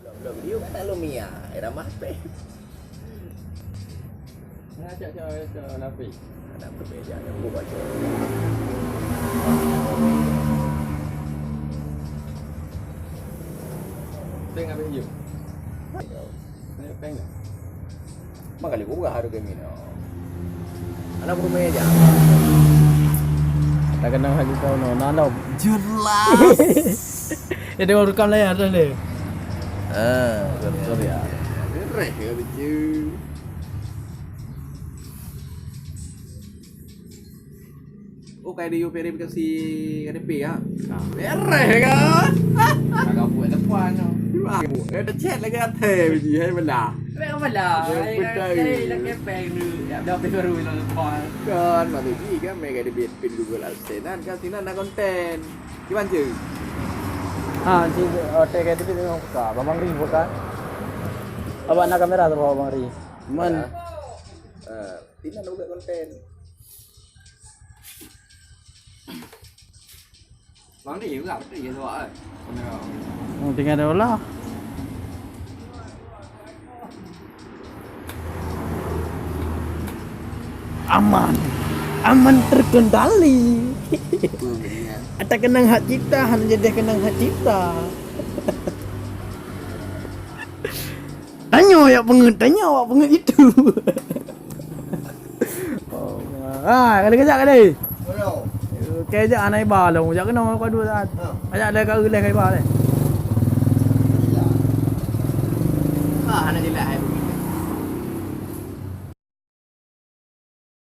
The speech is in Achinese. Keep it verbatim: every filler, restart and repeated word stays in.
Blok-blok video kat dalam Mia, era mape. Nah, cak cak cak napi. Ada berbeda yang gua baca. Tengah video. Ayo, tengah. Maka lé gurah hareuga minong. Anak beurumah jak. Takeunong haju kau no, na lom. Jelas. Eh, dia rekam layar dah lé. Ah, betul ya. Reh ya, lucu. Oh, kai di verifikasi K T P ya? Nah. Bereh kan? Agak buat depan tu. Wah, eh, chat lagi atas biji, hai benda. Baik apa lah? Ya, hai, betul. Hai, lagi peng dulu. Ya, dah peng baru nak lepas. Kan, maksud ji kan, mereka ada pin Google AdSense kan, sinan nak konten. Gimana je? Ha, cik, oh, tag K T P tengok buka. Bang Ri buka. Abang nak kamera tu bawa Bang Ri. Man. Ya. Ah, sinan nak buka konten. Bang ni juga betul je suara kan. Kamera. Hmm, tinggal dia lah. Aman. Aman terkendali. Apa benda? Ata keunong hak cipta, hana jadi keunong hak cipta. Tanyoe awak peungeuet, tanyoe awak peungeuet itu. Oh, ah, kali kejap kali. Okey, jak anak iba lom, jak keunoe kau dua saat. Ha. Ajak lé kau lé kau iba lé. Ah, anak jelas hai.